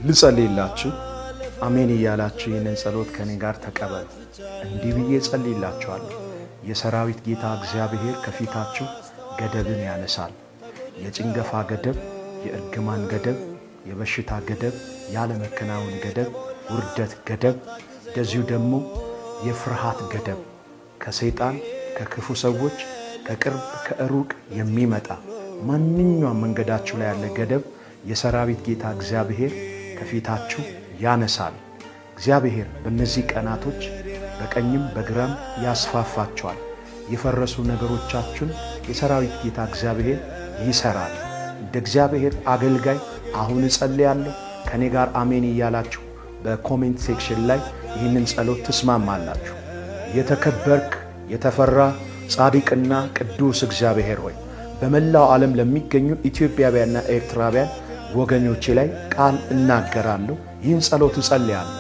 ልጸልይላችሁ። አሜን እያላችሁ ይህንን ጸሎት ከእኔ ጋር ተቀበሉ። እንዲህ ብዬ እጸልይላችኋለሁ። የሰራዊት ጌታ እግዚአብሔር ከፊታችሁ ገደብን ያነሳል። የጭንገፋ ገደብ፣ የእርግማን ገደብ፣ የበሽታ ገደብ፣ ያለመከናወን ገደብ፣ ውርደት ገደብ፣ እንደዚሁ ደግሞ የፍርሃት ገደብ ከሰይጣን፣ ከክፉ ሰዎች፣ ከቅርብ ከሩቅ የሚመጣ ማንኛውም መንገዳችሁ ላይ ያለ ገደብ የሰራዊት ጌታ እግዚአብሔር ከፊታችሁ ያነሳል። እግዚአብሔር በእነዚህ ቀናቶች በቀኝም በግራም ያስፋፋቸዋል። የፈረሱ ነገሮቻችሁን የሰራዊት ጌታ እግዚአብሔር ይሰራል። እንደ እግዚአብሔር አገልጋይ አሁን እጸልያለሁ። ከእኔ ጋር አሜን እያላችሁ በ comment section ላይ ይህንን ጸሎት ትስማማላችሁ። የተከበርክ፣ የተፈራ፣ ጻድቅና ቅዱስ እግዚአብሔር ሆይ፣ በመላው ዓለም ለሚገኙ ኢትዮጵያውያንና ኤርትራውያን ወገኖቼ ላይ ቃል እናገራለሁ። ይህን ጸሎት እጸልያለሁ።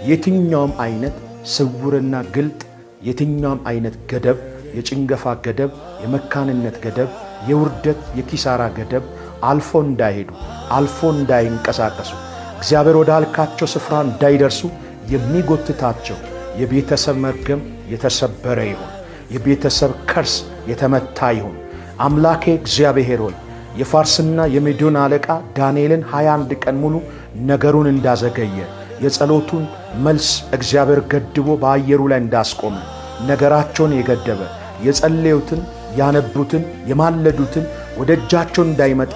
የትኛውም አይነት ስውርና ግልጥ የትኛውም አይነት ገደብ፣ የጭንገፋ ገደብ፣ የመካንነት ገደብ፣ የውርደት የኪሳራ ገደብ አልፎ እንዳይሄዱ፣ አልፎ እንዳይንቀሳቀሱ፣ እግዚአብሔር ወዳልካቸው ስፍራ እንዳይደርሱ የሚጎትታቸው የቤተሰብ መርገም የተሰበረ ይሁን። የቤተሰብ curse የተመታ ይሁን። አምላኬ እግዚአብሔር ሆይ፣ የፋርስና የሜዶን አለቃ ዳንኤልን 21 ቀን ሙሉ ነገሩን እንዳዘገየ፣ የጸሎቱን መልስ እግዚአብሔር ገድቦ በአየሩ ላይ እንዳስቆመ፣ ነገራቸውን የገደበ፣ የጸለዩትን፣ ያነቡትን፣ የማለዱትን ወደ እጃቸው እንዳይመጣ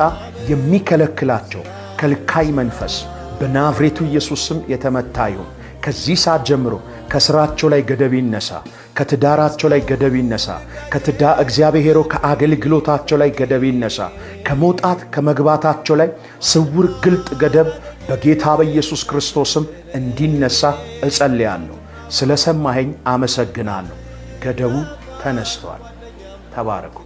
የሚከለክላቸው ከልካይ መንፈስ በናዝሬቱ ኢየሱስ ስም የተመታ ይሁን። ከዚህ ሰዓት ጀምሮ ከስራቸው ላይ ገደብ ይነሳ። ከትዳራቸው ላይ ገደብ ይነሳ። ከትዳ እግዚአብሔሮ ከአገልግሎታቸው ላይ ገደብ ይነሳ። ከመውጣት ከመግባታቸው ላይ ስውር ግልጥ ገደብ በጌታ በኢየሱስ ክርስቶስም እንዲነሳ እጸልያለሁ። ስለ ሰማኸኝ አመሰግናለሁ። ገደቡ ተነስቷል። ተባረኩ።